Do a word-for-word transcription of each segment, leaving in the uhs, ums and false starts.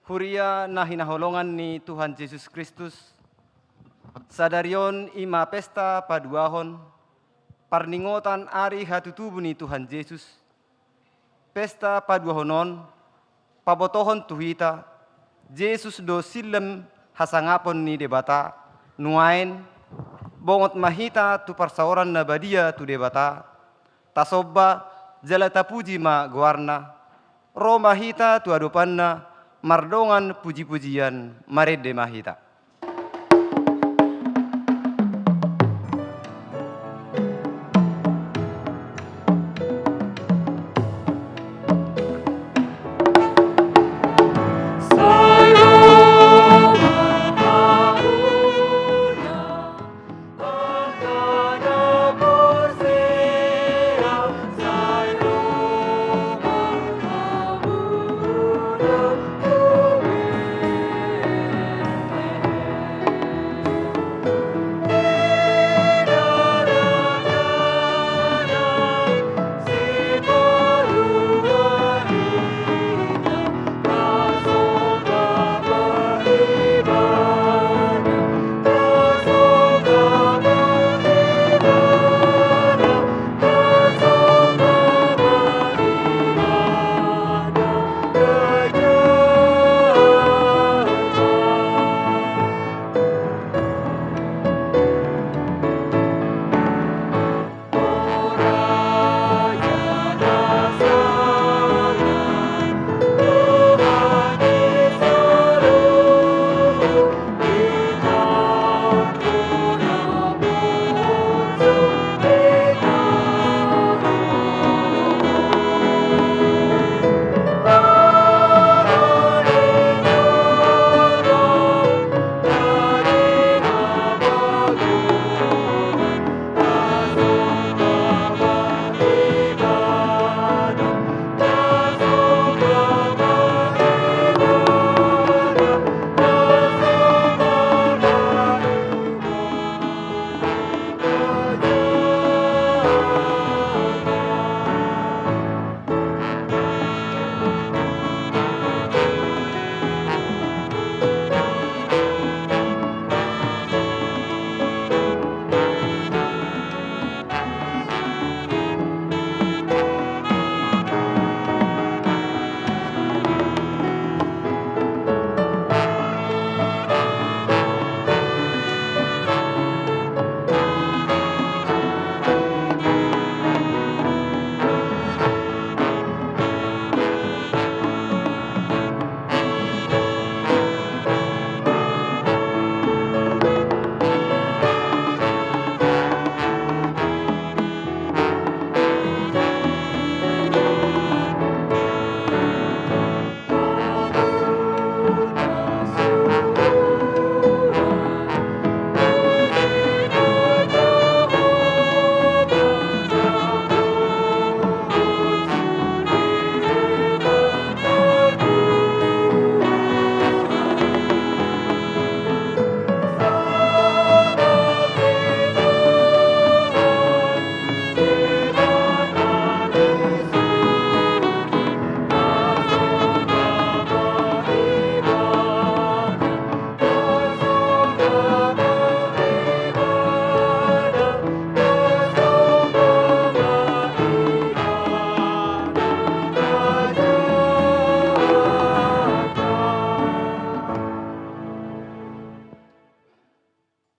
Huria na hinaholongan ni Tuhan Jesus Kristus, sadari on i ma pesta paduahon parningotan ari hatutubu ni Tuhan Jesus. Pesta paduahon on pabotohon tu hita, Jesus do sillem hasangapon ni Debata. Nuaeng, bongot ma hita tu parsaoran na badia tu Debata, tasomba jala tapuji ma goarna. Ro ma hita tu adopanna mardongan pujipujian, marende ma hita.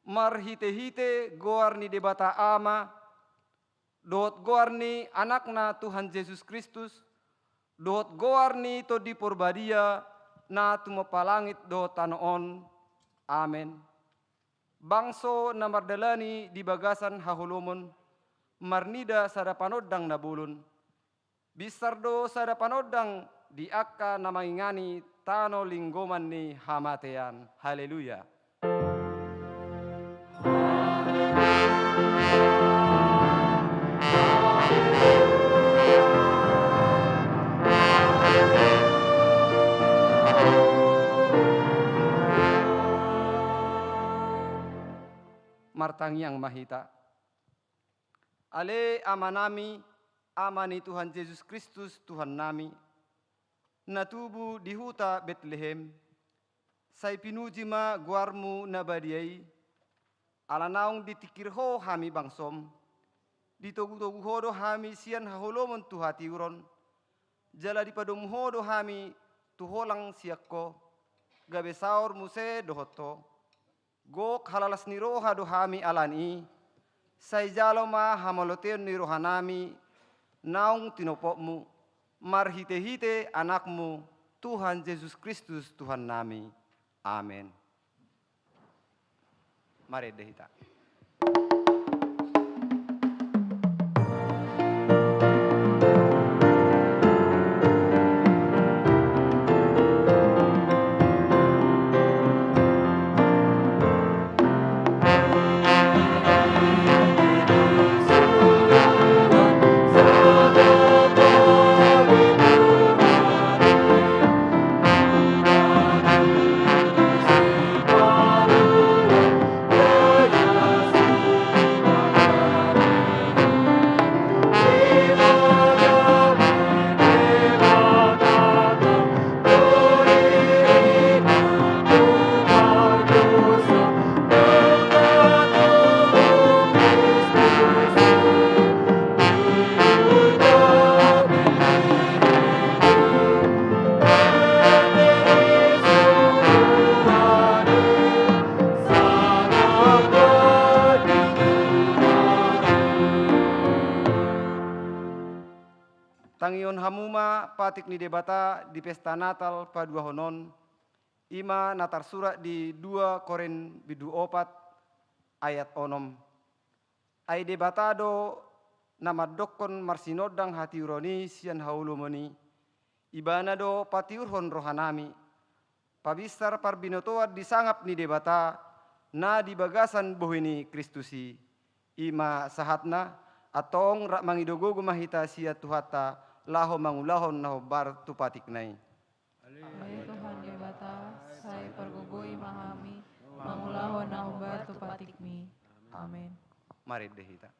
Marhitehite goar ni Debata Ama, dohot goar ni Anakna Tuhan Jesus Kristus, dohot goar ni Tondi Porbadia, na tumompa langit dohot tano on. Amen. Bangso na mardalani di bagasan haholomon, marnida sada panondang na bolon. Binsar do sada panondang di angka na mangingani tano linggoman ni hamatean. Haleluya. Martangiang ma hita. Ale Amanami, Ama ni Tuhan Jesus Kristus, Tuhannami, na tubu di huta Betlehem, sai pinuji ma goarmu na badia i, ala naung ditingkir ho hami bangsom, ditogu-togu ho do hami sian haholomon tu hatiuron, jala dipadomu ho do hami tu holang sian ho, gabe saor muse dohot ho. Gok halalas ni roha do hami ala ni i, sai jalo ma hamaloteon ni rohanami naung tinopotmu, marhite-hite Anakmu, Tuhan Jesus Kristus Tuhannami. Amen. Marende hita. Tangihon hamu ma patik ni Debata di pesta Natal paduahon on, i ma na tarsurat di dua Korint bindu opat ayat onom. Ai Debata do na mandokkon marsinondang hatiuron i sian haholomon i, Ibana do patiurhon rohanami, pabinsar parbinotoan di sangap ni Debata na di bagasan bohi ni Kristus i. I ma sahatna, antong rap mangido gogo ma hita sian Tuhanta, laho mangulahon na hombar tu patikna i. Ale Tuhan Debata, sai pargogoi ma hami mangulahon na hombar tu patikmi. Amen. Marende hita.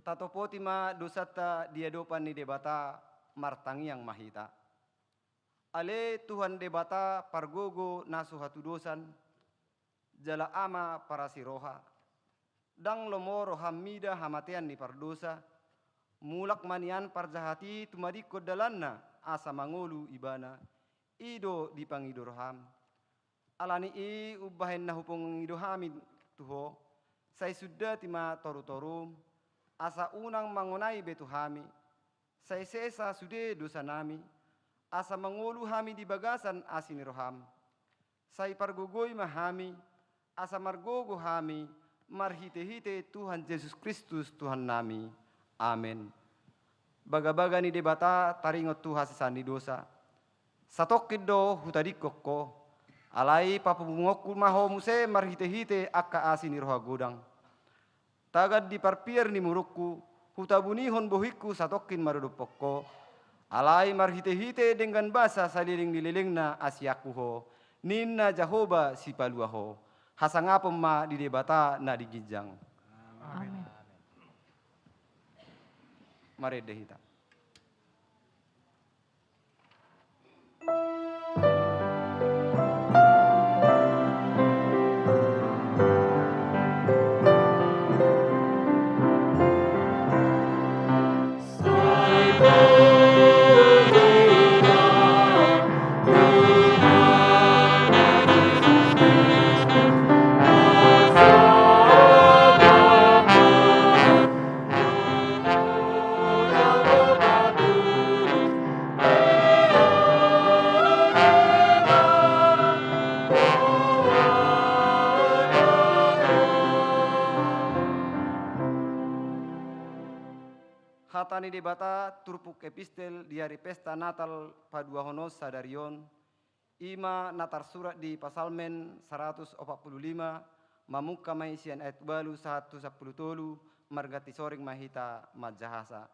Tatopoti ma dosanta di adopan ni Debata, martangiang ma hita. Ale Tuhan Debata pargogo na so hatudosan, jala Ama parasi roha. Ndang lomo roham mida hamatean ni pardosa, mulak ma nian parjahat i tumadingkon dalanna asa mangolu ibana, i do dipangido roham. Ala ni i umbahen na hupangido hami tu ho, sai sundati ma torutorum, asa unang mangonai be tu hami, sai sesa sude dosanami, asa mangolu hami di bagasan asi ni roham. Sai pargogoi ma hami, asa margogo hami, marhite-hite Tuhan Jesus Kristus Tuhannami. Amen. Bagabaga ni Debata taringot tu hasesaan ni dosa. Satongkin do hutadingkon ho, alai papunguhonku ma ho muse marhite-hite angka asi ni roha godang. Tagan di parpiar ni murungku, hutabunihon bohingku satongkin maradophon ho, alai marhite-hite denggan basa saleleng ni lelengna asi angku ho, ninna Jahowa Sipalua ho. Hasangapon ma di Debata na di ginjang. Amen. Marende hita. Hata ni Debata turpuk epistel di ari pesta Natal paduahon on sadari on, i ma na tarsurat di Psalmen saratus opat pulu lima, mamungka ma i sian ayat ualu sahat tu sampulu tolu, marganti soring ma hita manjahasa.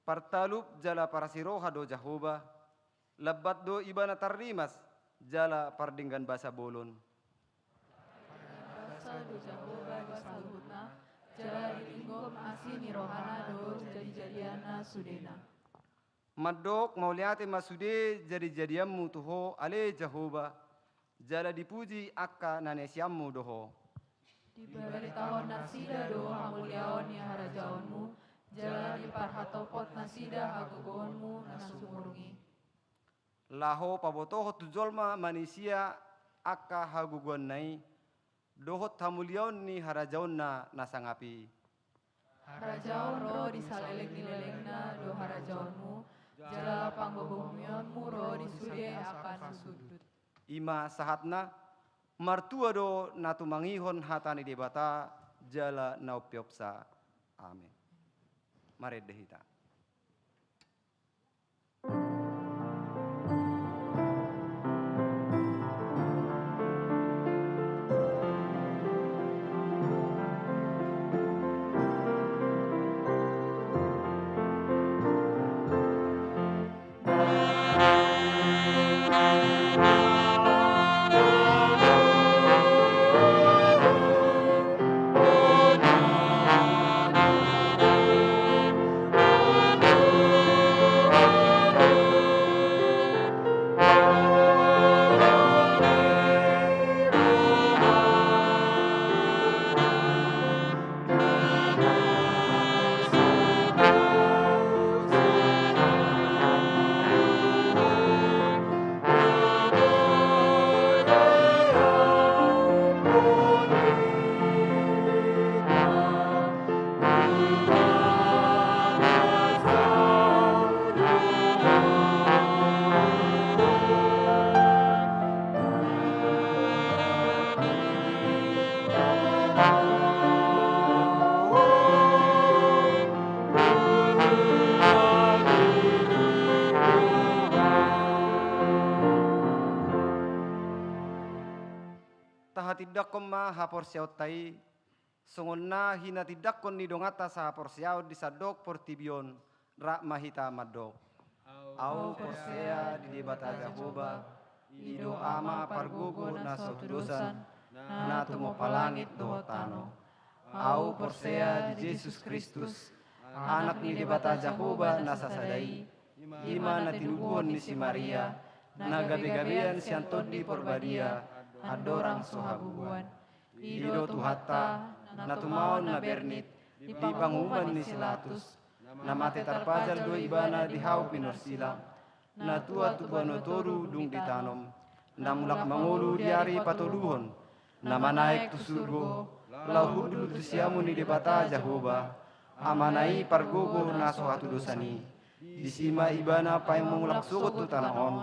Partalup jala parasi roha do Jahowa, lambat do Ibana tarrimas, jala pardenggan basa bolon. Pardenggan basa do Jahowa di saluhutna, jala dilinggomi asi ni rohana do jadi-jadianna sudena. Mandok mauliate ma sude jadi-jadianmu tu Ho ale Jahowa, jala dipuji angka na niasianmu do Ho. Dibaritahon nasida do hamuliaon ni harajaonmu, jala diparhatopot nasida hagogoonmu na sumurung i. Laho pabotohon tu jolma manisia angka hagogoonna i, dohot hamuliaon ni harajaonna na sangap i. Harajaon ro di saleleng ni lelengna do harajaonmu, jala panggogoonmu ro di sude angka na sundut. I ma sahatna, martua do na tumangihon hata ni Debata, jala na umpeopsa. Amen. Marende hita. Tahatindangkon ma haporseaonta i, songon na hinatindangkon ni donganta sahaporseaon di sandok portibi on, rap ma hita mandok. Ahu porsea di Debata Jahowa, i do Ama pargogo na so hatudosan, na tumompa langit dohot tano. Ahu porsea di Jesus Kristus, Anak ni Debata Jahowa na sasada i, i ma na tinubuhon ni si Maria, na gabe-gabean sian Tondi Porbadia, andorang so habubuan. I do Tuhanta, na tumaon na bernit, di panguhuman ni si Latus, na mate tarpajal do Ibana di hau pinorsilang, na tuat tu banua toru dung ditanom, na mulak mangolu di ari patoluhon, na manaek tu surgo, laho hundul tu siamun ni Debata Jahowa, Amana i pargogo na so hatudosan i. Disi ma Ibana paima mulak sogot tu tano on,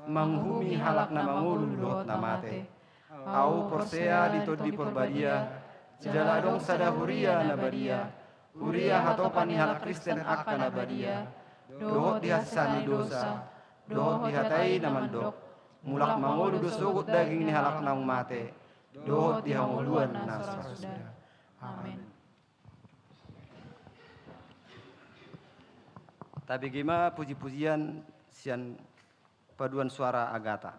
manguhumi halak na mangolu dohot na mate. Ahu porsea di Tondi Parbadia, jala adong sada huria na badia, huria hatopan ni halak Kristen angka na badia, dohot di hasesaan ni dosa, dohot di hata i na mandok, mulak mangolu do sogot daging ni halak naung mate, dohot di hangoluan na so ra suda. Amen. Tabege ma puji-pujian sian paduan suara Agata.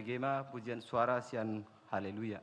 Bege ma pujian suara sian Haleluya.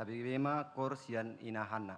Tabege ma koor sian ina Hanna.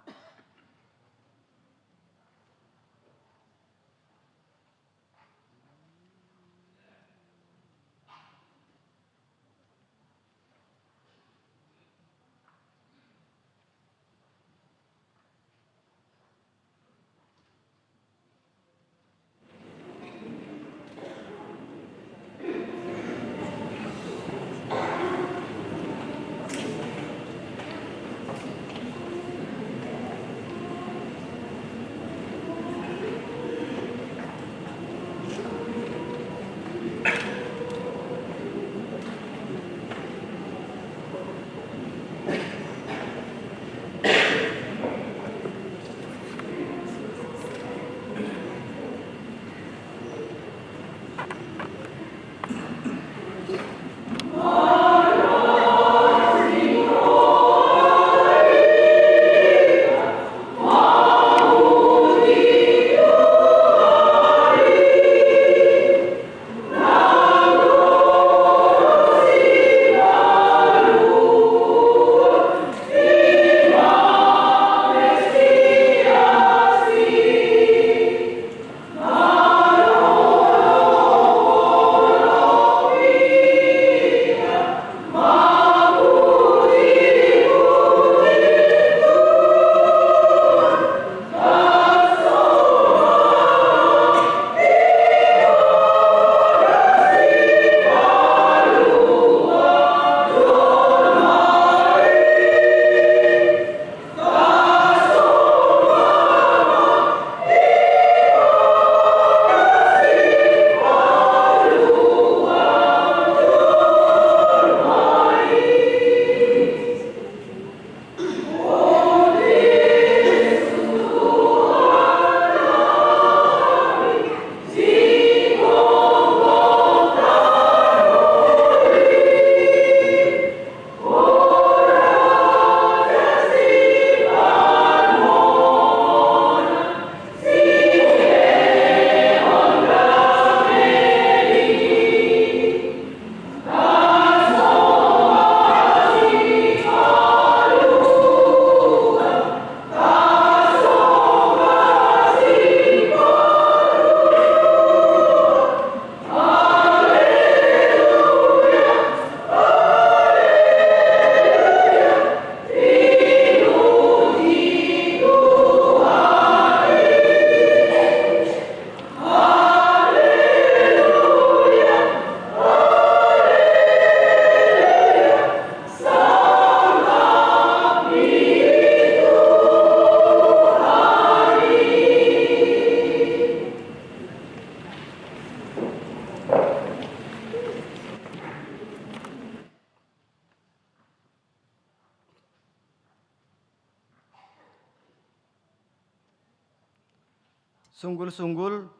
Sunggul-sunggul,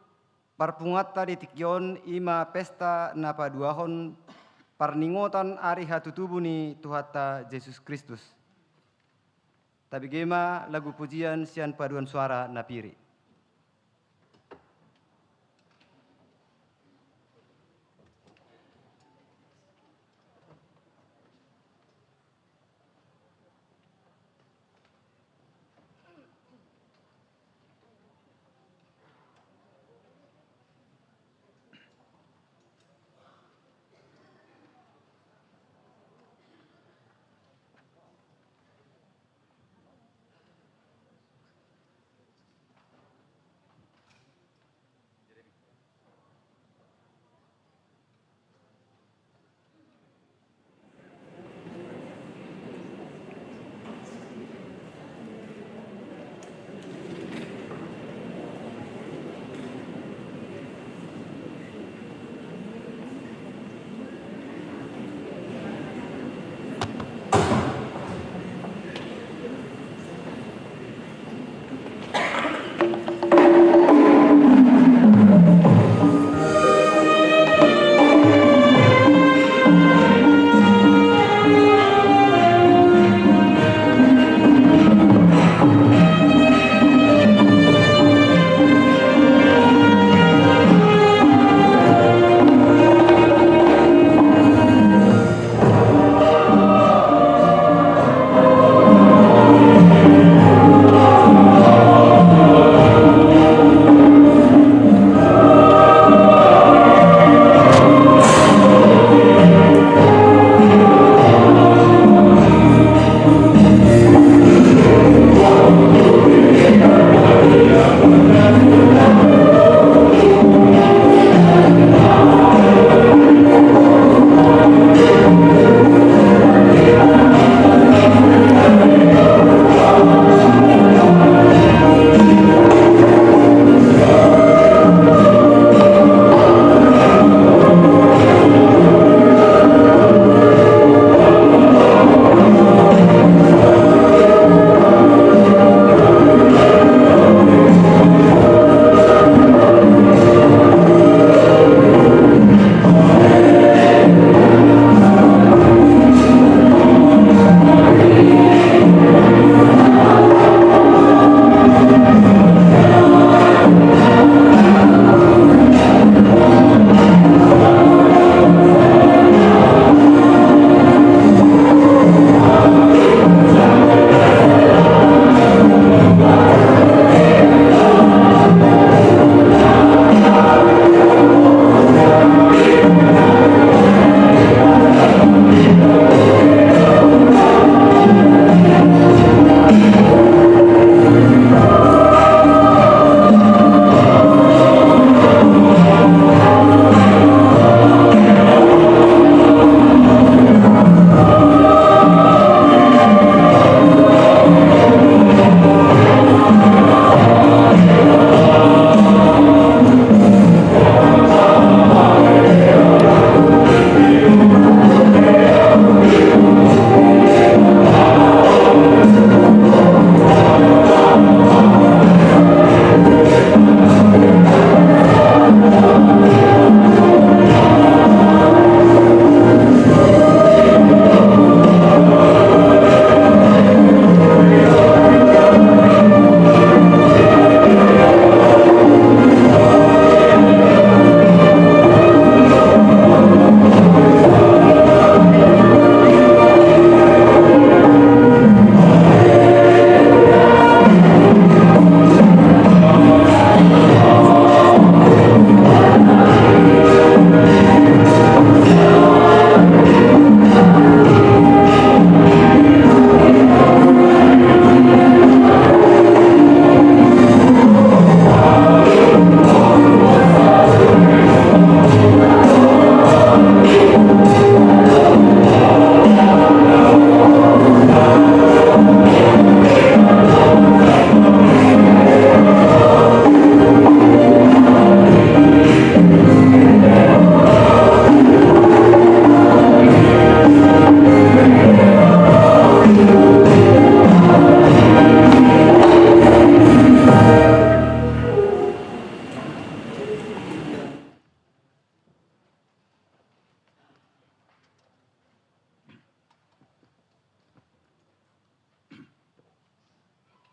parpunguanta di tingki on i ma pesta na paduahon parningotan ari hatutubu ni Tuhanta Jesus Kristus. Tabege ma lagu pujian sian paduan suara na piri.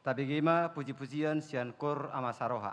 Tabege ma puji-pujian sian Kor Ama Saroha.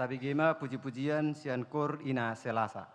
Tabege ma puji-pujian sian Kor Ina Selasa.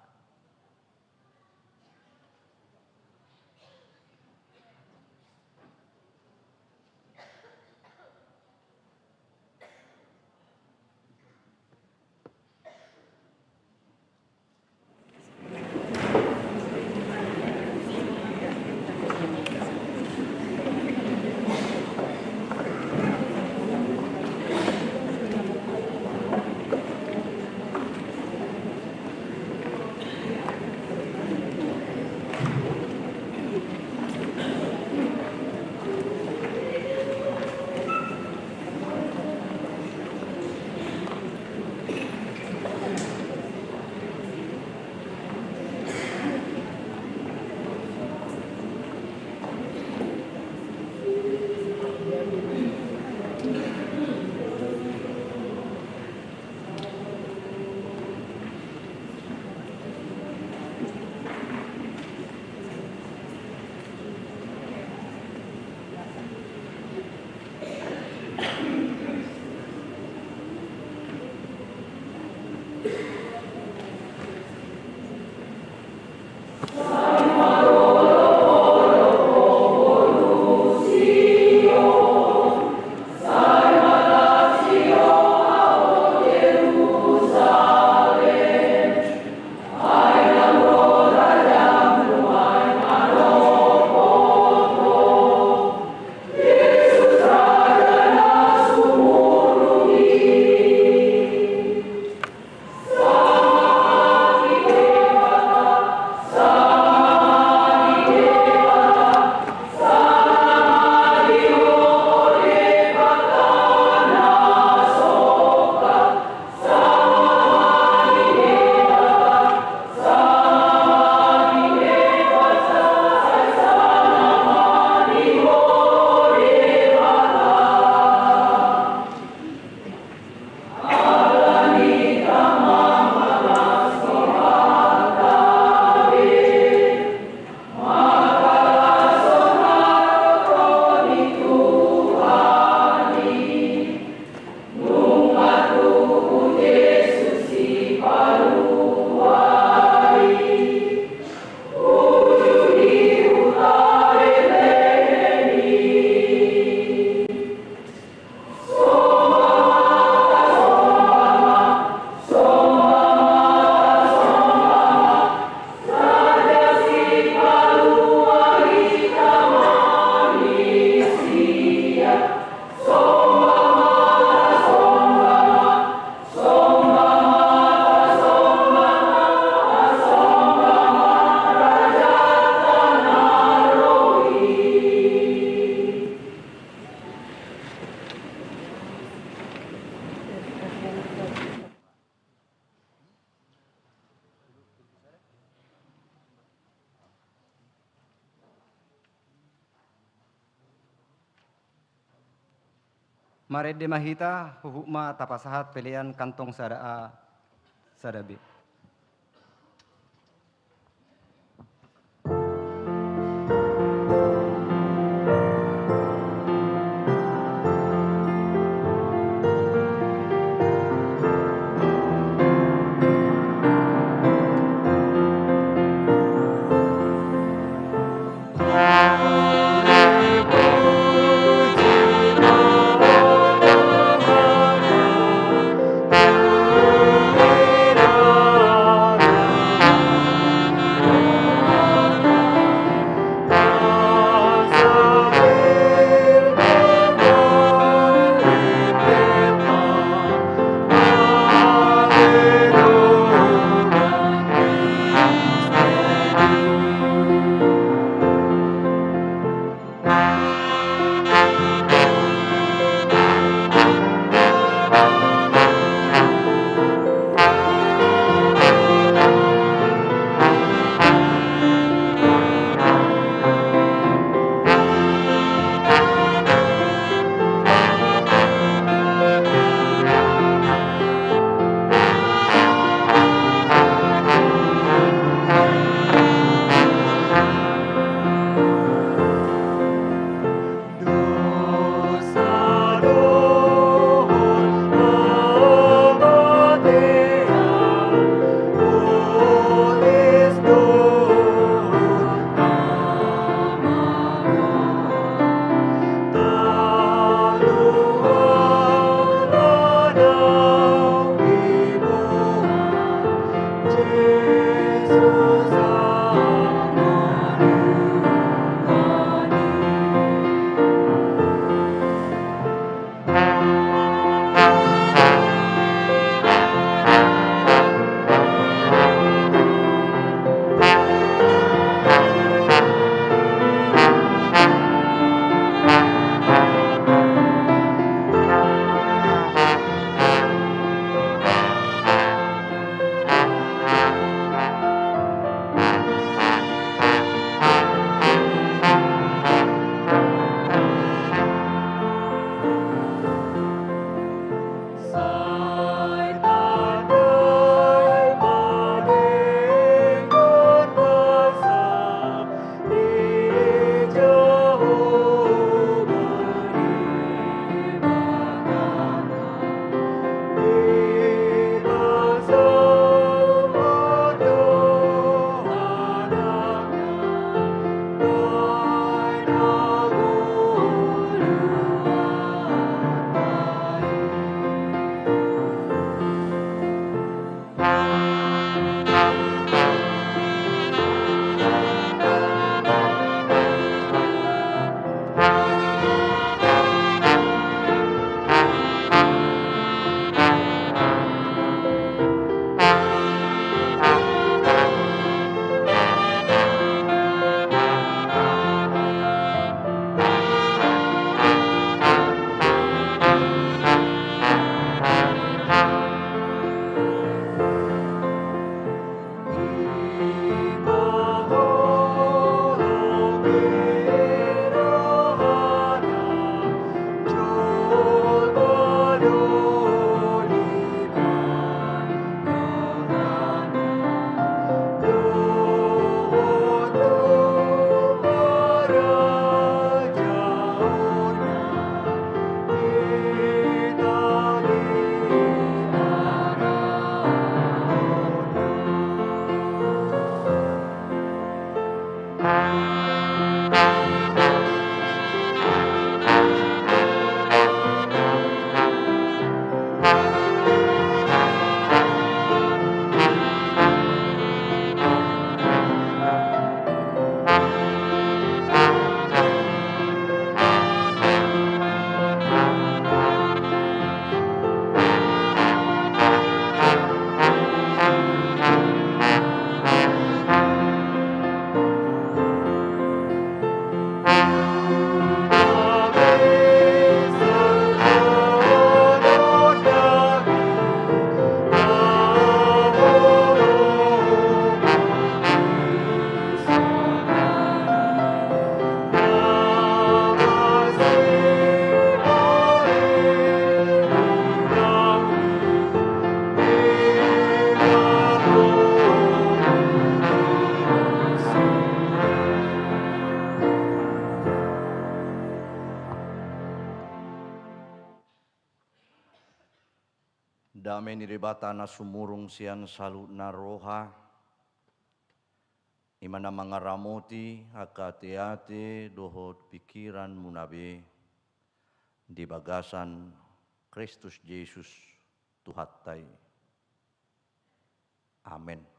Marende ma hita, huhut ma tapasahat pelean kantong sada A, sada B. Dame ni Debata na sumurung sian saluhutna roha, i ma na mangaramoti angka ateate dohot pingkiranmuna be di bagasan Kristus Jesus Tuhanta i. Amen.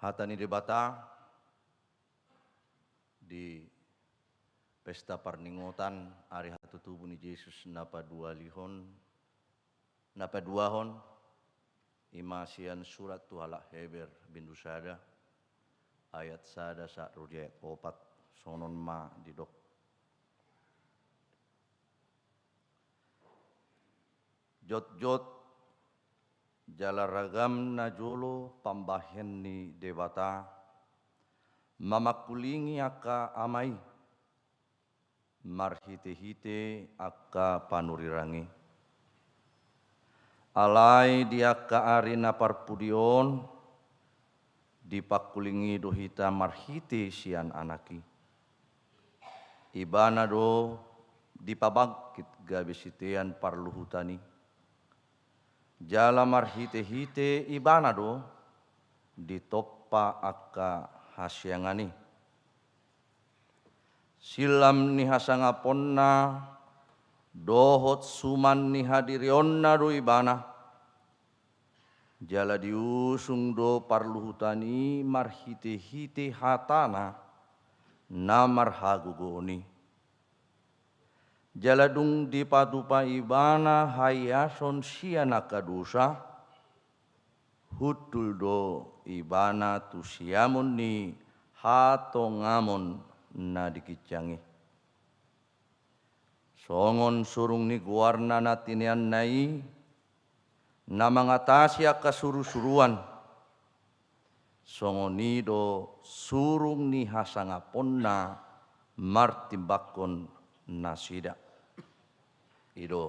Hata ni Debata di pesta parningotan ari hatutubu ni Jesus na paduahalihon, na paduahon, i ma sian surat tu halak Heber bindu sada, ayat sada sahat ro di ayat opat, songon on ma didok. Jotjot jala ragam na jolo pambahen ni Debata mamangkulingi angka ama i marhitehite angka panurirang i. Alai di angka ari na parpudi on dipangkulingi do hita marhite sian Anak i. Ibana do dipabangkit gabe sitean parluhutan i. Jala marhitehite Ibana do ditompa angka hasiangan i. Sillam ni hasangaponna dohot suman ni hadirionna do Ibana. Jala diusung do parluhutan i marhitehite hatana na marhagogoon i. Jala dung dipatupa Ibana haiason sian angka dosa, hundul do Ibana tu siamun ni hatongamon na di ginjang i. Songon surung ni goarna na tineanna i, na mangatasi angka surusuruan, songon i do surung ni hasangaponna martimbangkon nasida. I do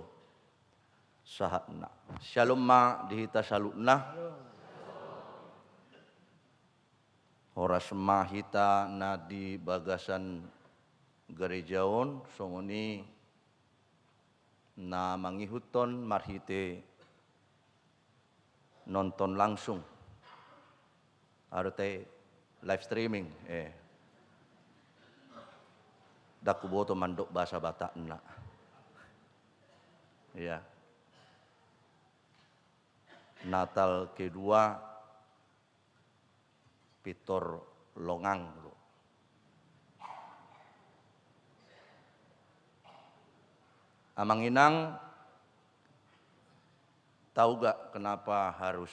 sahatna. Syalom ma di hita saluhutna. Horas ma hita na di bagasan gareja on, songon i na mangihuthon marhite nonton langsung. Aro te live streaming, eh. Ndang huboto mandok bahasa Batakna. Iya. Natal kedua pintor longang do. Amang inang, tahu gak kenapa harus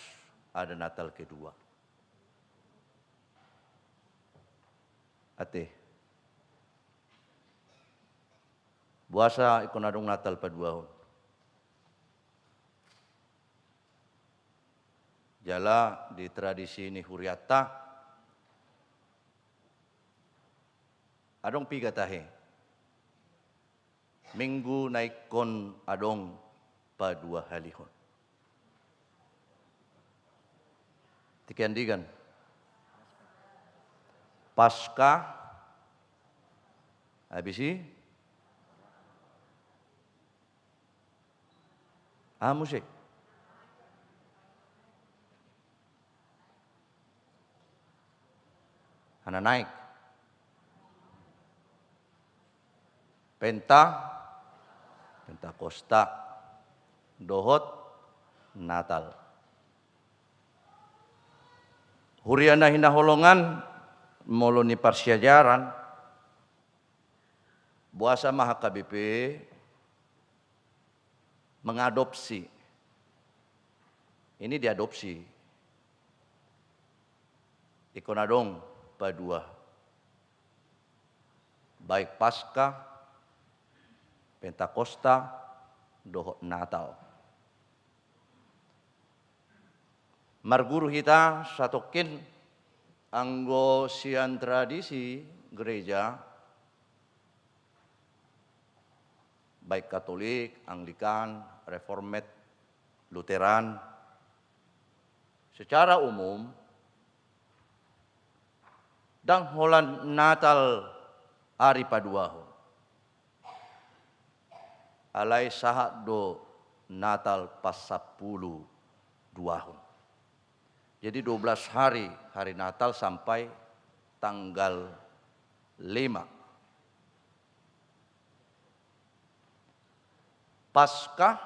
ada Natal kedua? Ate. Boasa ingkon adong Natal paduahon? Jala di tradisi ni hurianta, adong piga tahe Minggu na ingkon adong paduahalihon? Tingki andigan? Paska, habis i? Aha muse? Hananaek. Penta, Pentakosta, dohot Natal. Huria na hinaholongan, molo ni parsiajaran, boasa ma H K B P mengadopsi. Ini diadopsi. Ingkon adong padua. Baik Paska, Pentakosta, dohot Natal. Marguru hita satongkin anggo sian tradisi gereja, baik Katolik, Anglikan, Reformed, Lutheran, secara umum, Ndang holan Natal ari paduahon. Alai sahat do Natal pasampuluduahon. Jadi dua belas hari, hari Natal sampai tanggal lima. Paskah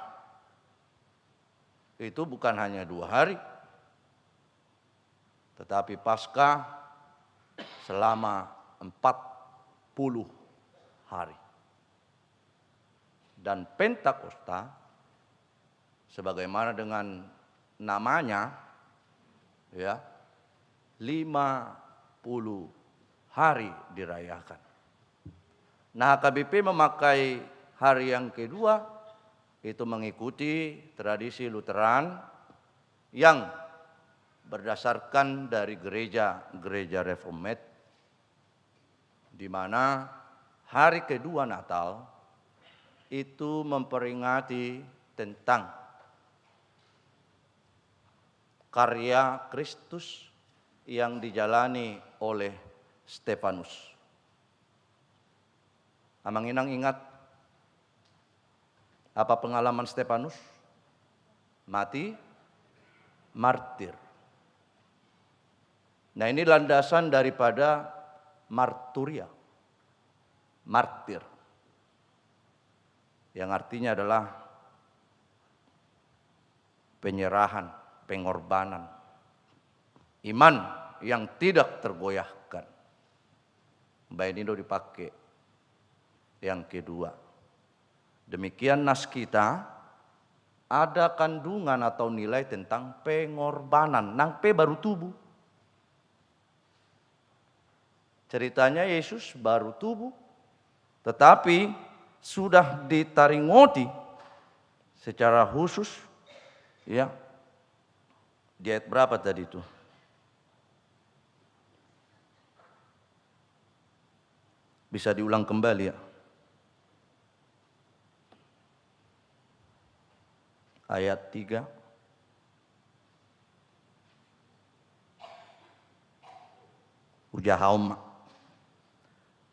itu bukan hanya dua hari, tetapi Paskah selama empat puluh hari. Dan Pentakosta, sebagaimana dengan namanya, ya, lima puluh hari dirayakan. Nah, H K B P memakai hari yang kedua itu mengikuti tradisi Lutheran yang berdasarkan dari gereja-gereja Reformed, di mana hari kedua Natal itu memperingati tentang karya Kristus yang dijalani oleh Stefanus. Amang inang ingat apa pengalaman Stefanus? Mati martir. Nah, ini landasan daripada marturia, martir, yang artinya adalah penyerahan, pengorbanan, iman yang tidak tergoyahkan. Baen i do dipake yang kedua. Demikian nas kita, ada kandungan atau nilai tentang pengorbanan, nang pe baru tubu. Ceritanya Yesus baru tubu, tetapi sudah ditaringoti secara khusus, ya. Di ayat berapa tadi itu? Bisa diulang kembali, ya. Ayat tiga. Ujahaon ma.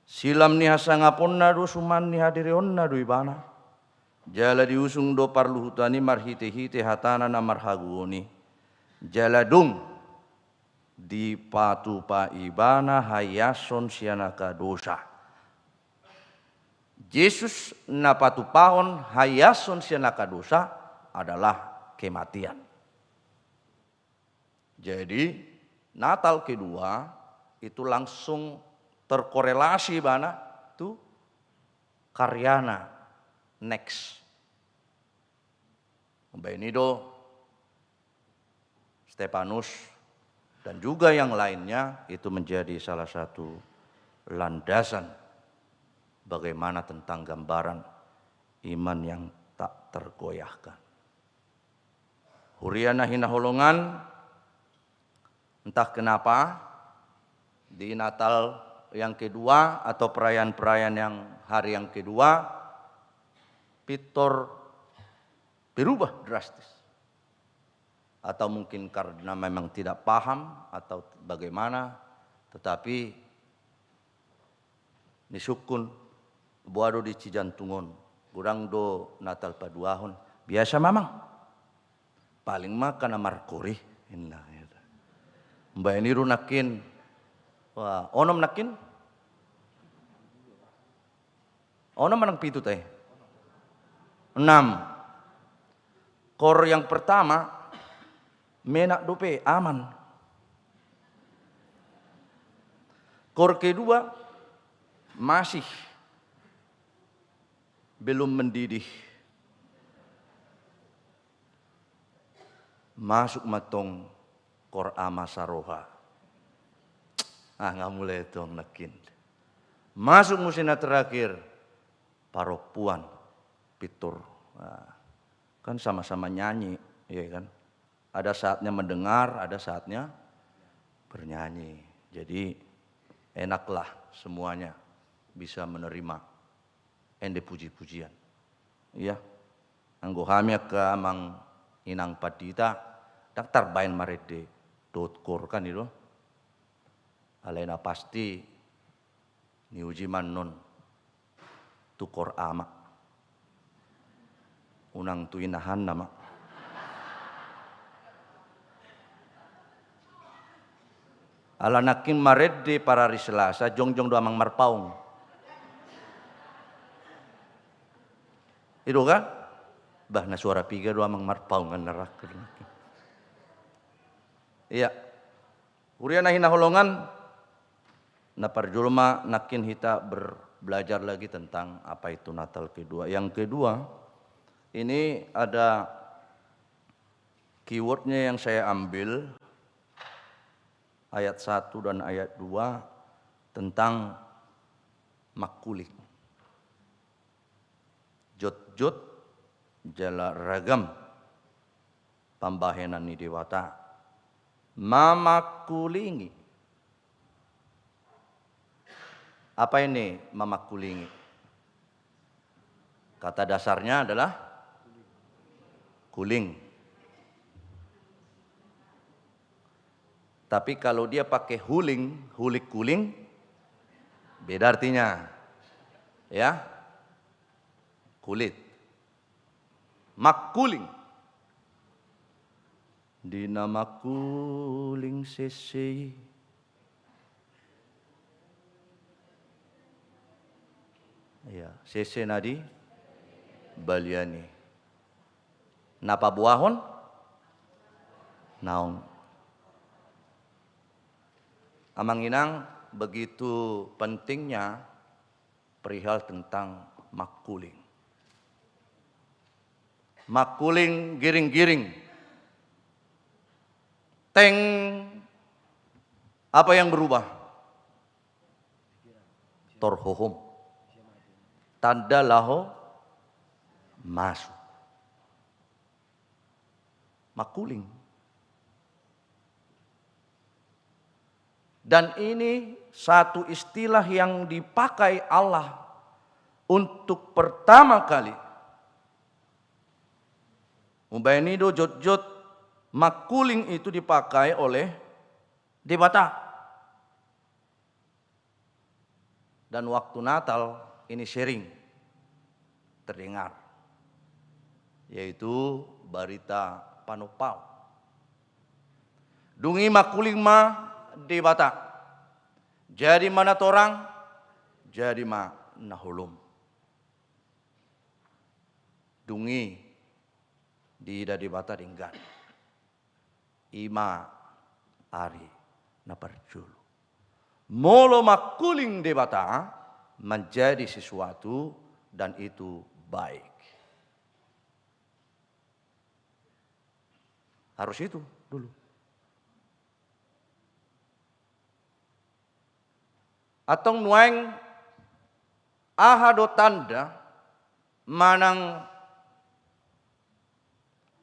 Silam ni hasangaponna do, suman ni hadirionna do ibana. Jala diusung do parluhutan i marhite-hite hatana na marhagogoon i. Jala dung dipatupa ibana haiason sian angka dosa. Jesus na patupahon haiason sian angka dosa adalah kematian. Jadi, Natal kedua itu langsung terkorelasi ibana tu karyana next. Baen i do Stefanus dan juga yang lainnya itu menjadi salah satu landasan bagaimana tentang gambaran iman yang tak tergoyahkan. Huria na hinaholongan, entah kenapa di Natal yang kedua atau perayaan-perayaan yang hari yang kedua, pintor berubah drastis. Atau mungkin karena memang tidak paham atau bagaimana, tetapi nisungkun, boha do di Cijantung on, godang do Natal paduahon. Biasa ma, Amang. Paling ma angka na markori, inna. Baen i do nangkin. Wah, onom nangkin? Onom manang pitu, tai? Enam. Koor yang pertama, menak dope, aman. Koor kedua, masih belum mendidih. Masuk ma tong koor Ama Saroha. Ah, nga mulai tong nangkin. Masuk muse na terakhir, parompuan, pintor. Nah, kan sama-sama nyanyi, ya kan? Ada saatnya mendengar, ada saatnya bernyanyi. Jadi, enaklah semuanya bisa menerima ende puji-pujian. Iya. Anggo hami angka amang inang pandita, ndang tarbaen marende dohot koor, kan i do. Alai na pasti niuji ma annon tu kor ama. Unang tu inahanna ma. Ala nangkin marende parari Selasa, jongjong do amang Marpaung. I do kan? Bah, na suara piga do amang Marpaung, kan na rangkir. Iya. Huria na hinaholongan, na parjolo ma nangkin hita ber-, belajar lagi tentang apa itu Natal kedua. Yang kedua, ini ada keywordnya yang saya ambil, ayat satu dan ayat dua, tentang mangkuling. Jotjot jala ragam pambahenan ni Debata. Mamangkulingi. Apa ini mamangkulingi? Kata dasarnya adalah kuling. Tapi kalau dia pakai huling, hulik kuling, beda artinya. Ya. Kulit. Mangkuling. Di na mangkuling sese i. Iya, sese na di balian i. Na paboahon naung. Amang inang, begitu pentingnya perihal tentang mangkuling. Mangkuling giring-giring. Teng, apa yang berubah? Torhohom. Tanda laho masuk. Mangkuling. Dan ini satu istilah yang dipakai Allah untuk pertama kali. Umbahen i do jotjot mangkuling itu dipakai oleh Debata. Dan waktu Natal ini sering terdengar, yaitu barita panompau. Dung i mangkuling ma Debata. Jadi ma na torang, jadi ma na holom. Dung i diida Debata denggan. I ma ari na parjolo. Molo mangkuling Debata, menjadi sesuatu dan itu baik. Harus itu dulu. Antong nuaeng, aha do tanda manang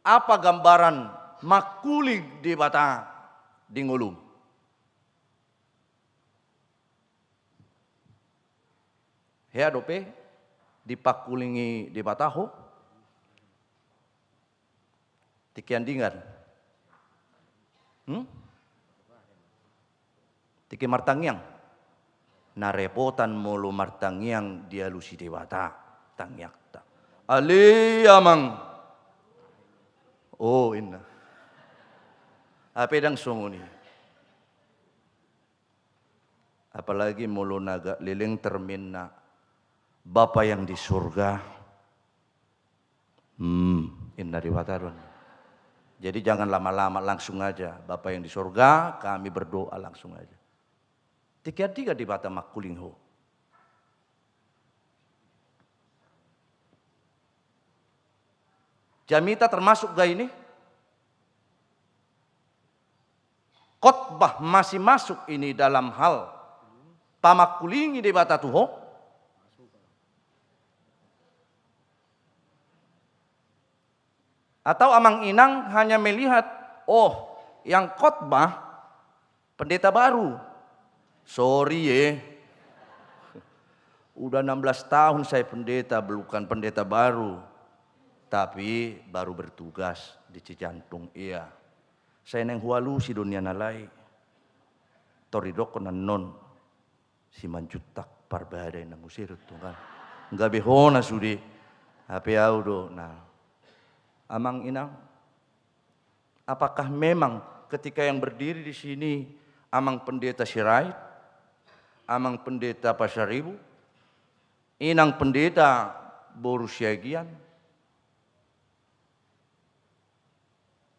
apa gambaran mangkuling Debata di ngolum? Hea dope dipangkulingi Debata ho? Tingki andingan. Hmm? Tingki martangiang. Na repotan molo martangiang dialusi Debata tangiangta. Ale amang. Oh, inna. Hape ndang songon i. Apalagi molo na agak leleng terminna, Bapa yang di surga, hmm, inna Debata do. Jadi jangan lama-lama, langsung aja. Bapa yang di surga, kami berdoa, langsung aja. Tingki andingan Debata mangkuling ho? Jamita termasuk ga ini? Khotbah masih masuk ini dalam hal pamangkulingi Debata tu ho? Atau amang inang hanya melihat, oh, yang khotbah pendeta baru. Sorry ye. Udah enam belas tahun saya pendeta, bukan pendeta baru. Tapi baru bertugas di Cijantung, iya. Sai naeng hualusi do nian alai. Tor didokkon annon Simanjuntak Parbada, inna muse do tong kan. Gabe hona sude. Hape au do na. Amang inang, apakah memang ketika yang berdiri di sini Amang Pendeta Sirait, Amang Pendeta Pasaribu, Inang Pendeta boru Siagian,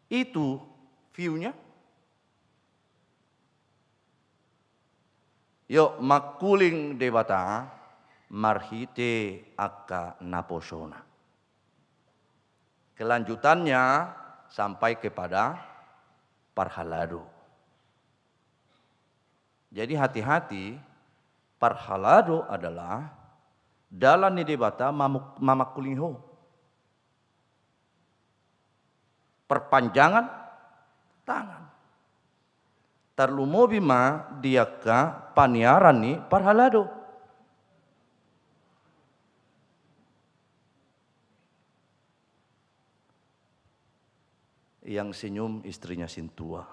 itu view-nya? Yo, mangkuling Debata marhite angka naposona. Kelanjutannya sampai kepada parhalado. Jadi hati-hati, parhalado adalah dalan ni Debata mamuk-, mamangkulingi ho. Perpanjangan tangan. Tarlumobi ma di angka paniaran ni parhalado. Yang senyum istrinya sintua.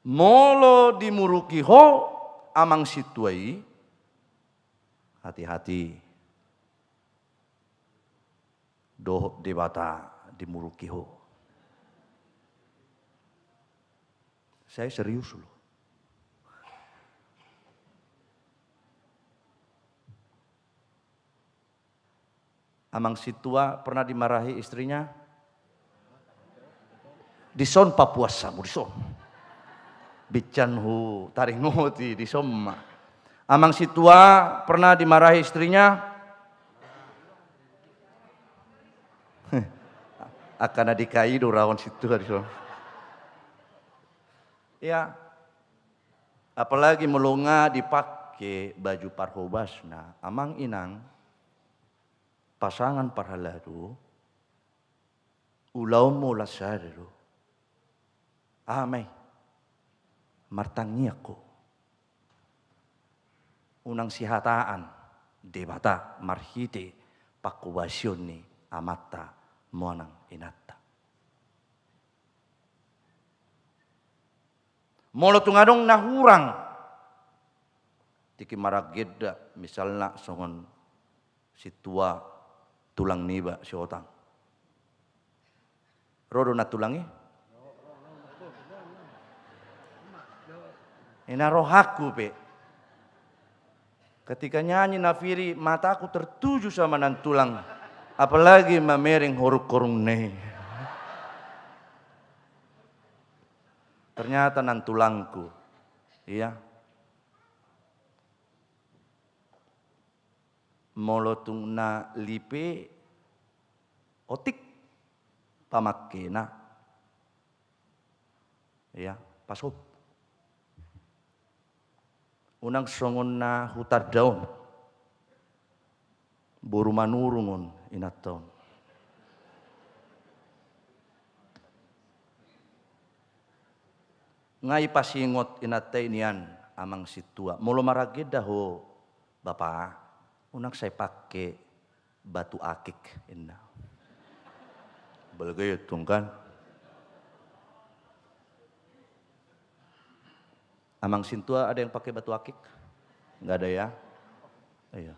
Molo dimuruki ho amang sintua i, hati-hati. Dohot Debata dimuruki ho. Saya serius loh. Amang sintua pernah dimarahi istrinya? Dison papuas hamu, dison. Bincan hutaringoti, dison ma. Amang sintua pernah dimarahi istrinya? Angka na dikaido raon sintua dison. Ya. Apalagi molo nga dipake baju parhobasna, amang inang, pasangan parhalado, ulaonmu ulansada do. Aha ma i? Martangiang ho. Unang sihataan Debata marhite panghobasion ni amanta manang inanta. Molo tung adong na hurang, tingki maragenda, misalna songon sintua tulang niba si Otang. Ro do nantulang i? Ina rohangku pe. Ketika nyanyi Nafiri, mataku tertuju sama nantulang. Apalagi mamereng horung-horungna i. Ternyata nantulangku. Iya. Molo tung na lipe, otik pamangkena. Iya, pasop. Unang songon na hutanda on. Boru Manurung on inanta on. Nga ipasingot inanta i nian amang sintua. Molo maragenda ho bapa, unang sai pake batu akik, inna. Balga i tong kan. Amang sintua ada yang pakai batu akik? Nggak ada ya? Iya.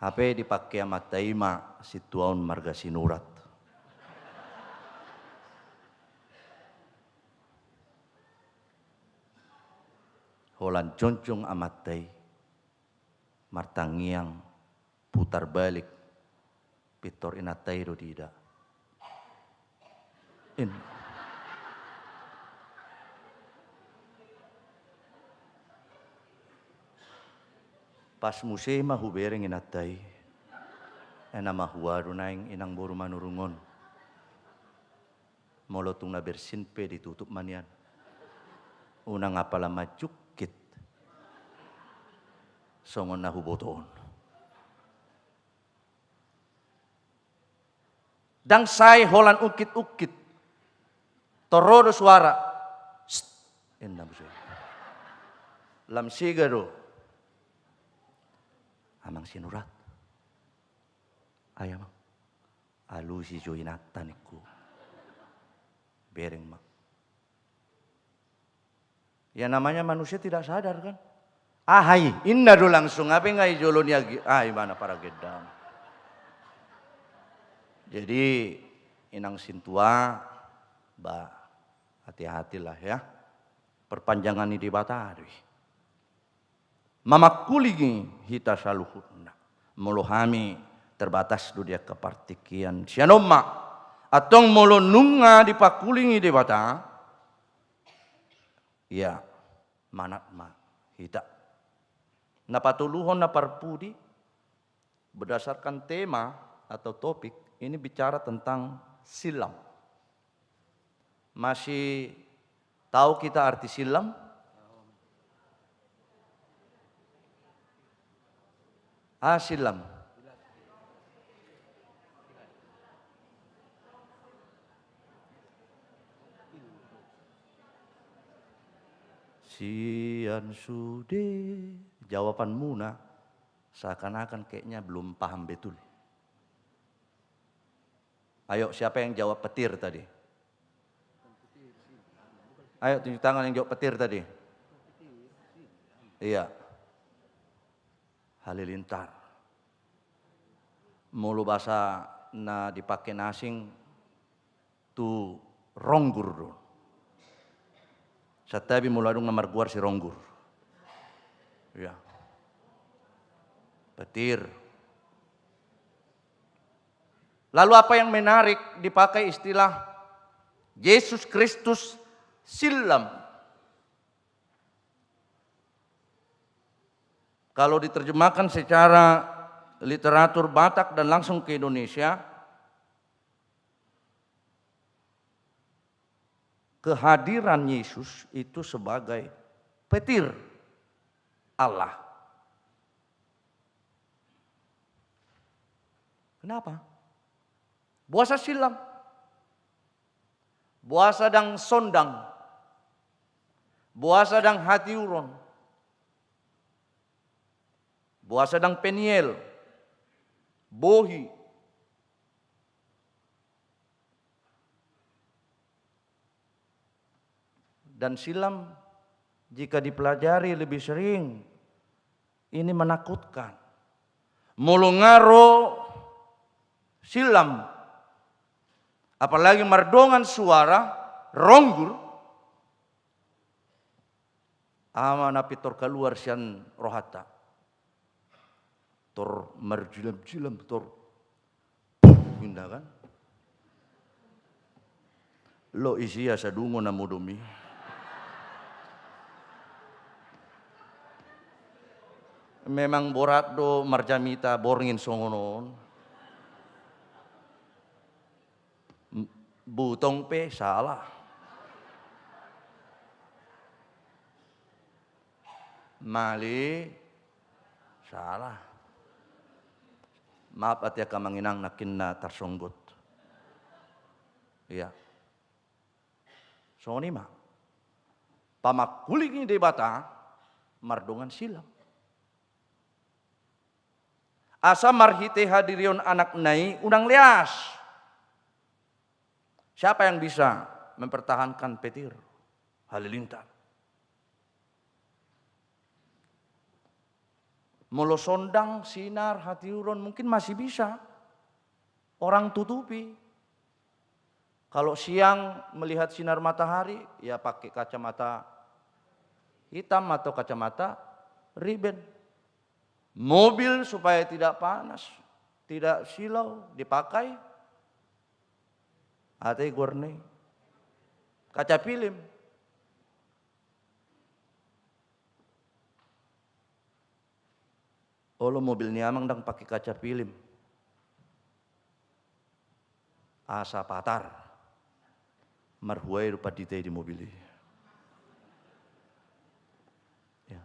Hape dipake amanta i ma sintua on marga Sinurat. Holan jongjong amanta i. Martangiang, putar balik, pintor inanta i do diida. In. Pas muse ma hubereng inanta i. Ena ma hua do naeng inang boru Manurung on. Molo tung na bersin pe ditutup ma nian. Unang apala manjungkit. Songon na huboto on. Ndang sai holan ungkit-ungkit. Tor ro do suara. Sst. Inna muse. Lam sega do. Amang Sinurat. Ai amang. Alusi jo inanta ningku. Bereng ma. Ya namanya manusia tidak sadar kan. Aha i, inna do langsung, aha pe nga i jolo ni agi, aha i mana paragendang. Jadi inang sintua, ba, hati-hatilah ya. Perpanjangan ni Debata do i. Mamangkulingi hita saluhutna. Molo hami terbatas do di angka partingkian. Sian on ma, antong molo nunga dipangkulingi Debata, ya, manat ma hita. Na patoluhon na parpudi, berdasarkan tema atau topik, ini bicara tentang silam. Masih tahu kita arti silam? Ah, silam. Sian sude jawabanmuna. Seakan-akan kayaknya belum paham betul. Ayo, siapa yang jawab petir tadi? Ayo, tunjuk tangan yang jawab petir tadi. Iya. Halilintar. Molo bahasa na dipake na asing, tu ronggur do. Santabi molo adong na margoar si ronggur. Ya. Petir. Lalu apa yang menarik, dipakai istilah Yesus Kristus silam. Kalau diterjemahkan secara literatur Batak dan langsung ke Indonesia, kehadiran Yesus itu sebagai petir Allah. Kenapa? Boasa silam. Boasa ndang sondang. Boasa ndang hatiuron. Boasa ndang Peniel. Bohi. Dan silam, jika dipelajari lebih sering, ini menakutkan. Molo nga ro silam, apalagi mardongan suara ronggur, aha ma na pintor kaluar sian rohanta? Tor marjilam-jilam, tor puh, inda kan? Lo isi asa dungo na modom i. Memang borat do marjamita borngin songon on. M-, butong pe salah. Mali salah. Maaf ate angka amang inang nangkin na tarsonggot. Iya. Songon i ma. Pamangkulingi Debata mardongan silam. Asa marhite hadirion Anakna i unang leas. Siapa yang bisa mempertahankan petir? Halilintar. Molo sondang, sinar, hatiuron, mungkin masih bisa orang tutupi. Kalau siang melihat sinar matahari, ya pakai kacamata hitam atau kacamata riben. Mobil supaya tidak panas, tidak silau, dipakai, aha i goarna i, kaca pilim. Olo, mobil ni amang ndang pakai kaca pilim. Asa patar. Marhua i do pandita i di mobil i. Ya.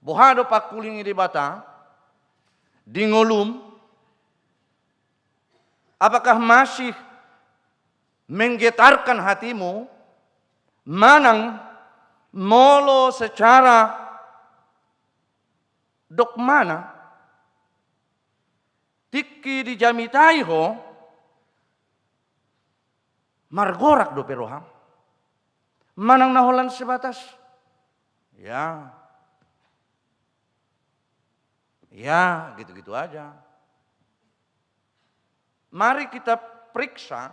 Boha do pangkulingi Debata di ngolum? Apakah masih menggetarkan hatimu? Manang molo secara dogmana, Tingki dijamitai ho, margorak dope roham. Manang na holan sebatas, ya, ya, gitu-gitu aja. Mari kita periksa,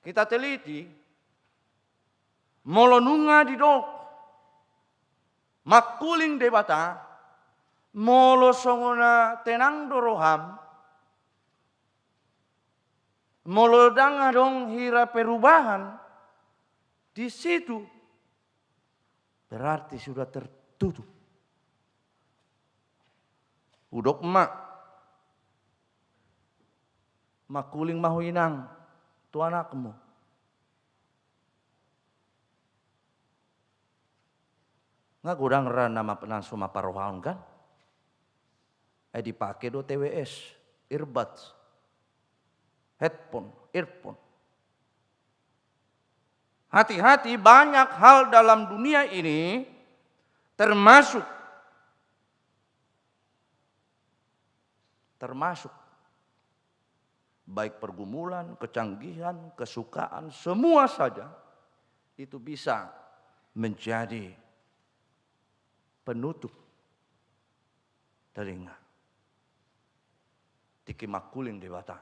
kita teliti, molo nunga didok mangkuling Debata, molo songon na tenang do roham, molo ndang adong hira perubahan di situ, berarti sudah tertutup. Hudok ma, mangkuling ma ho inang tu anakmu. Nga godang ra na map-, na so mamparohahon kan? Ai dipake do T W S, earbuds, headphone, earphone. Hati-hati, banyak hal dalam dunia ini, termasuk, termasuk baik pergumulan, kecanggihan, kesukaan, semua saja itu bisa menjadi penutup telinga. Tingki mangkuling Debata.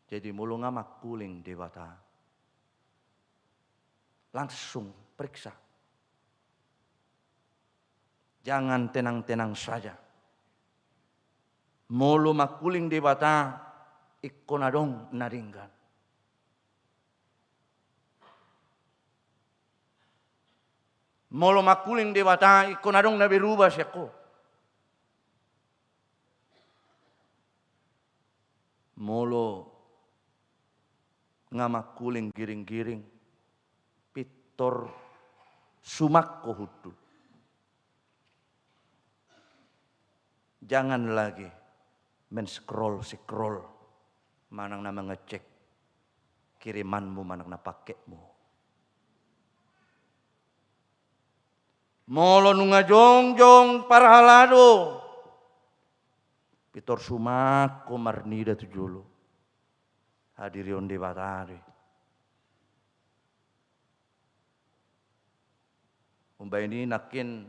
Jadi, molo nga mangkuling Debata, langsung periksa. Jangan tenang-tenang saja. Molo mangkuling Debata, ingkon adong na denggan. Molo mangkuling Debata, ingkon adong na berubah sian ho. Molo nga mangkuling giring-giring, pintor sumak ho hundul. Jangan lagi men-scroll-scroll, manang na mengecek kirimanmu, manang na paketmu. Molo nunga jongjong parhalado, pintor sumak ho marnida tu jolo. Hadirion Debata do i. Umbahen i nangkin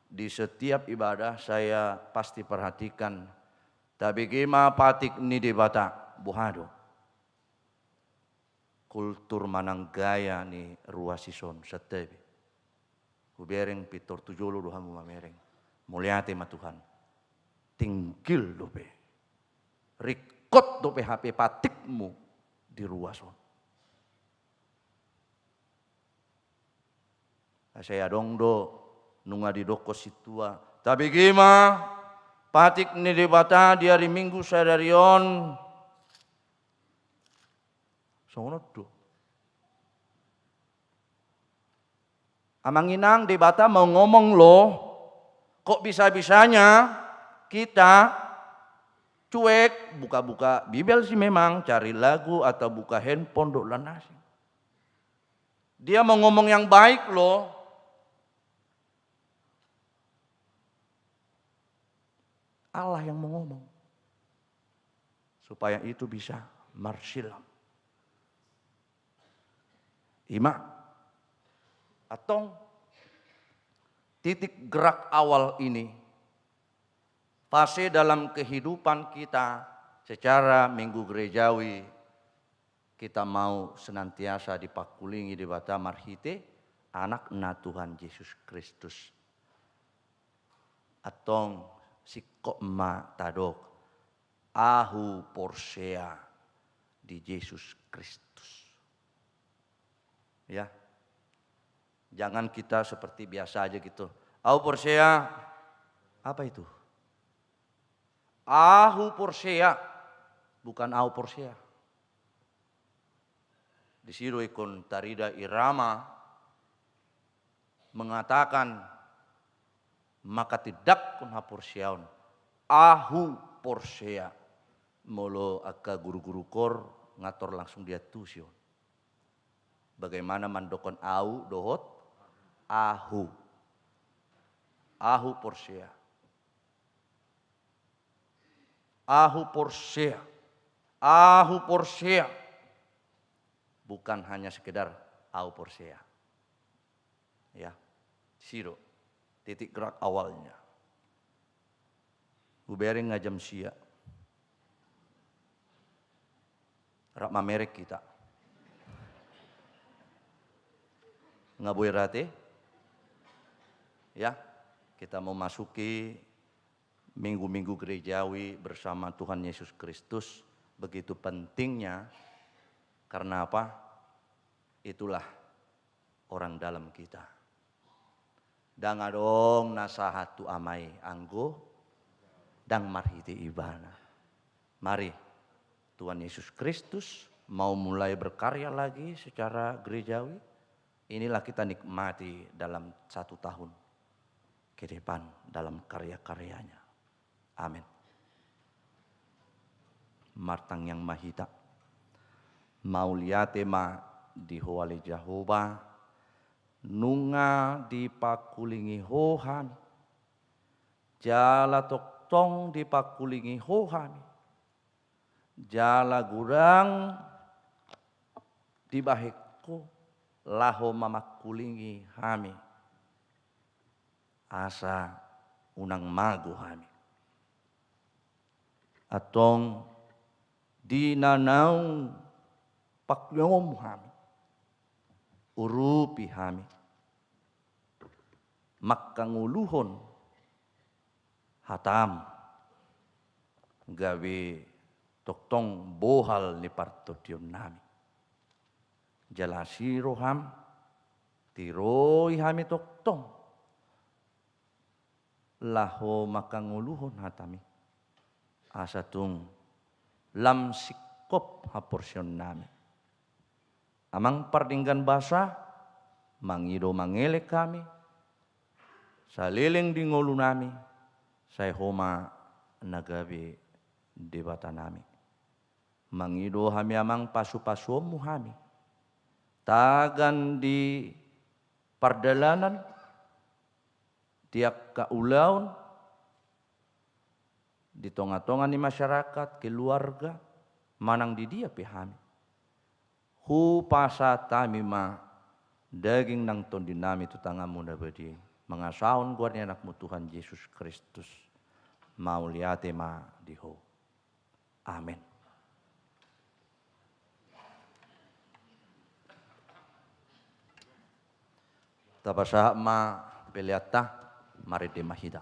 di setiap ibadah saya pasti perhatikan, tabege ma patik ni Debata, boha do kultur manang gaya ni ruas i son, santabi. Hubereng pintor tu jolo do hamu mamereng. Mauliate ma Tuhan. Tinggil dope. Ringkot dope hape patikmu di ruas on. Asa adong do nunga didokkon sintua, tabege ma patik ni Debata di ari Minggu sadari on. Songon on do. Amang inang, Debata mau ngomong lo, kok bisa-bisanya kita cuek, buka-buka Bibel sih memang, cari lagu atau buka handphone dohot lan na asing. Dia mau ngomong yang baik loh. Allah yang mau ngomong. Supaya itu bisa marsilam. Ima. Antong titik gerak awal ini, fase dalam kehidupan kita secara minggu gerejawi, kita mau senantiasa dipangkulingi Debata marhite Anakna Tuhan Jesus Kristus. Antong singkop ma tadok, ahu porsea di Jesus Kristus. Ya. Jangan kita seperti biasa aja gitu. Ahu porsea. Apa itu? Ahu porsea. Bukan ahu porsea. Disi do ingkon tarida irama mengatakan, maka tindakkon haporseaon, ahu porsea. Molo angka guru-guru kor ngator langsung diantusi on. Bagaimana mandokkon au dohot ahu. Ahu porsea. Ahu porsea. Ahu porsea. Bukan hanya sekedar ahu porsea. Ya, disi do titik gerak awalnya. Hubereng nga jam sia. Rap mamereng hita. Nga boi rate. Ya, kita memasuki minggu-minggu gerejawi bersama Tuhan Yesus Kristus. Begitu pentingnya. Karena apa? Itulah orang dalam kita. Ndang adong na sahat tu Ama i anggo ndang marhite Ibana. Mari, Tuhan Yesus Kristus mau mulai berkarya lagi secara gerejawi. Inilah kita nikmati dalam satu tahun ke depan dalam karya-karyanya. Amen. Martangiang ma hita. Mauliate ma di Ho ale Jahowa, nunga dipangkulingi Ho hami. Jala tongtong dipangkulingi Ho hami. Jala godang dibahen Ho laho mamangkulingi hami. Asa unang mago hami. Antong di na naung pangkulingonmu hami, urupi hami mangkangoluhon hatam gabe tongtong bohal ni partondionnami. Jala asi roham, tiroi hami tongtong laho mangkangoluhon hatami, asa tung lam singkop haporseaonnami. Amang pardenggan basa, mangido mangelek hami, saleleng di ngolunami, sai Ho ma na gabe Debatanami. Mangido hami Amang pasupasuonmu hami, tagan di pardalanan, di angka ulaon, di tongatonga ni masyarakat, keluarga, manang di dia pe hami. Hupasahat hami ma daging nang tondinami tu tanganmu na badia i, mangasahon goar ni Anakmu Tuhan Jesus Kristus. Mauliate ma di Ho. Amen. Tapasahat ma peleanta, marende ma hita.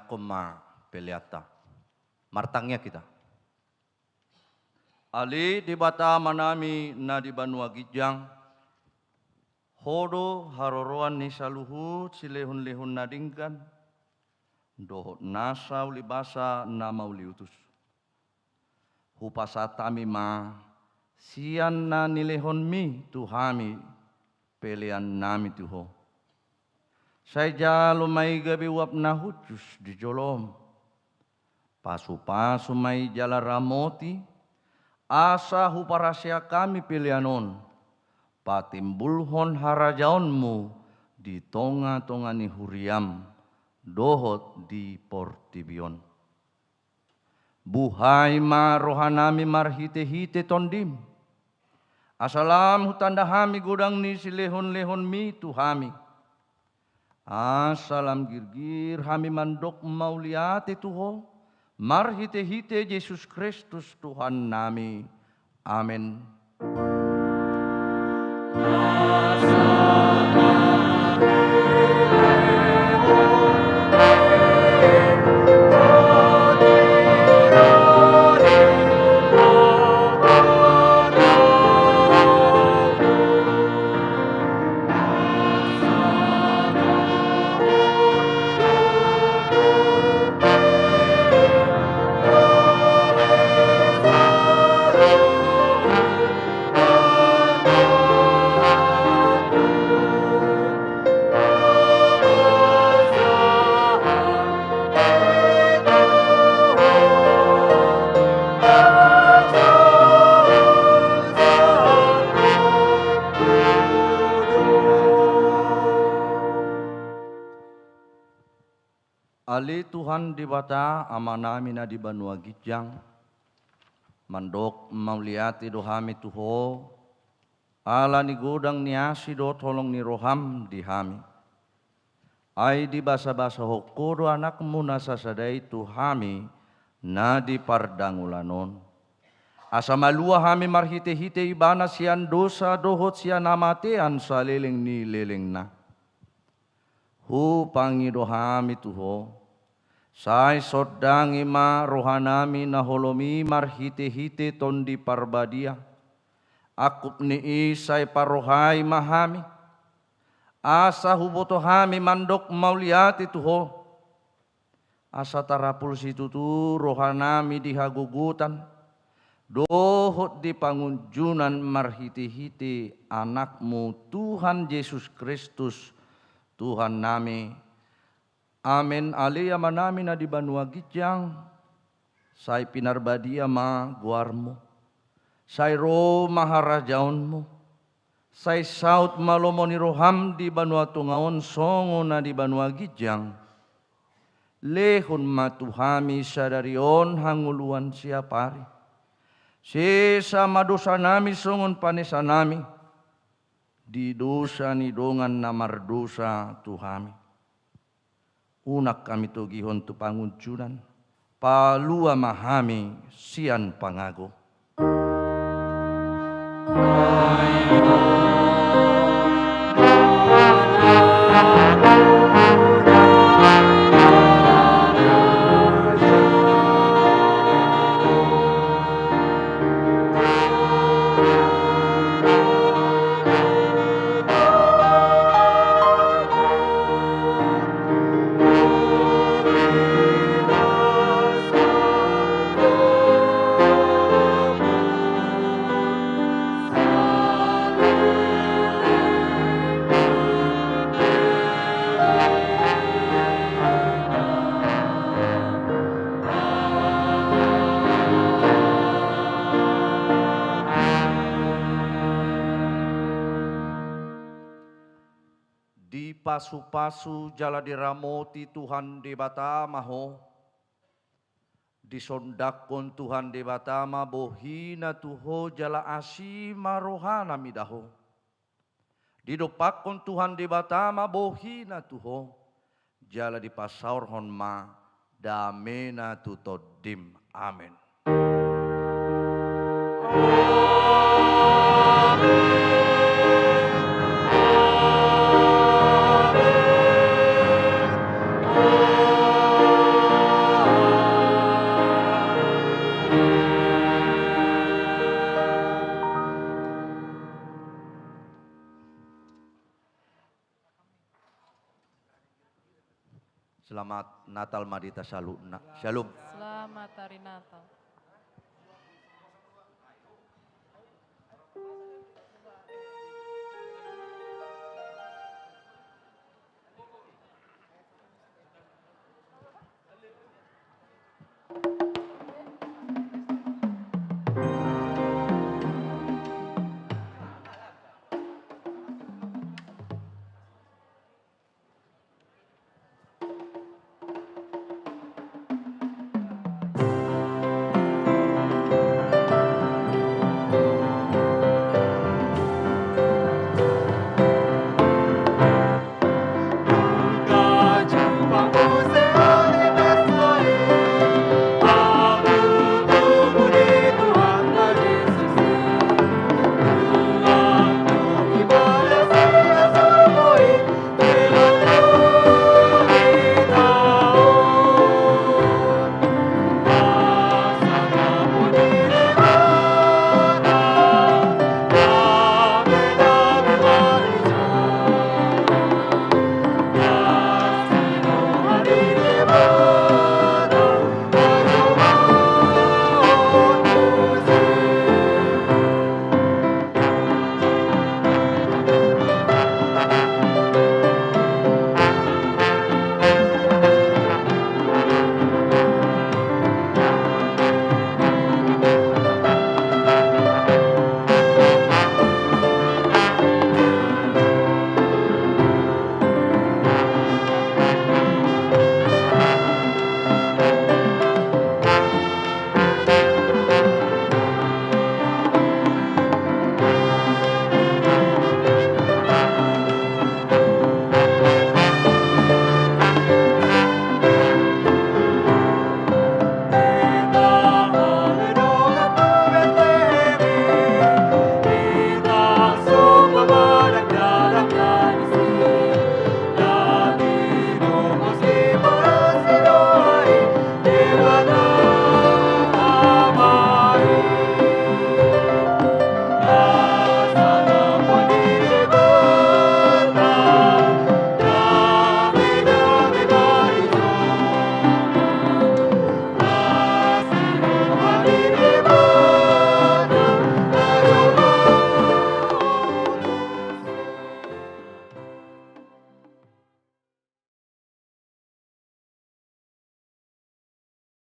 Angkon ma peleanta. Martangiang hita. Ale Debata Amanami na di banua ginjang, Ho do haroroan ni saluhut silehonlehon na denggan, dohot nasa ulibasa na mauliutus. Hupasahat hami ma sian na nilehonmi tu hami peleannami tu Ho. Sai jalo ma i gabe uap na hushus di jolom. Pasupasu ma i jala ramoti, asa huparhaseang hami pelean on patimbulhon harajaonmu di tongatonga ni huriam dohot di portibi on. Buhai ma rohanami marhitehite Tondim, asa lam hutanda hami godang ni silehonlehonmi tu hami. Asa lam girgir hami mandok mauliate tu Ho, marhitehite Jesus Kristus Tuhannami. Amen. Ale Tuhan Debata Amanami na di banua ginjang, mandok mauliate do hami tu Ho, ala ni godang ni asi dohot holong ni roham di hami. Ai dibasabasahon Ho do Anakmu na sasada i tu hami na di pardangulan on, asa malua hami marhitehite Ibana sian dosa dohot sian hamatean saleleng ni lelengna. Hupangido hami tu Ho, sai sondangi ma rohanami na holom i marhitehite Tondi Parbadia. Angkup ni i sai parrohai ma hami, asa huboto hami mandok mauliate tu Ho. Asa tarapul situtu rohanami di hagogotan dohot di pangunjunan marhitehite Anakmu Tuhan Jesus Kristus, Tuhannami. Amen. Ale Amanami na di banua ginjang, sai pinarbadia ma goarmu. Sai ro ma harajaonmu. Sai saut ma lomo ni roham di banua tonga on songon na di banua ginjang. Lehon ma tu hami sadari on hangoluan siapari. Sesa ma dosanami songon panesanami di dosa ni dongan na mardosa tu hami. Unang hami togihon tu pangunjunan, palua ma hami sian pangago. Dipasupasu jala diramoti Tuhan Debata ma ho. Disondangkon Tuhan Debata ma bohina tu ho jala asi ma rohana mida ho. Didompakkon Tuhan Debata ma bohina tu ho, jala dipasaorhon ma damena tu tondim. Amen. Selamat Natal ma di hita saluhutna. Shalom. Selamat Hari Natal.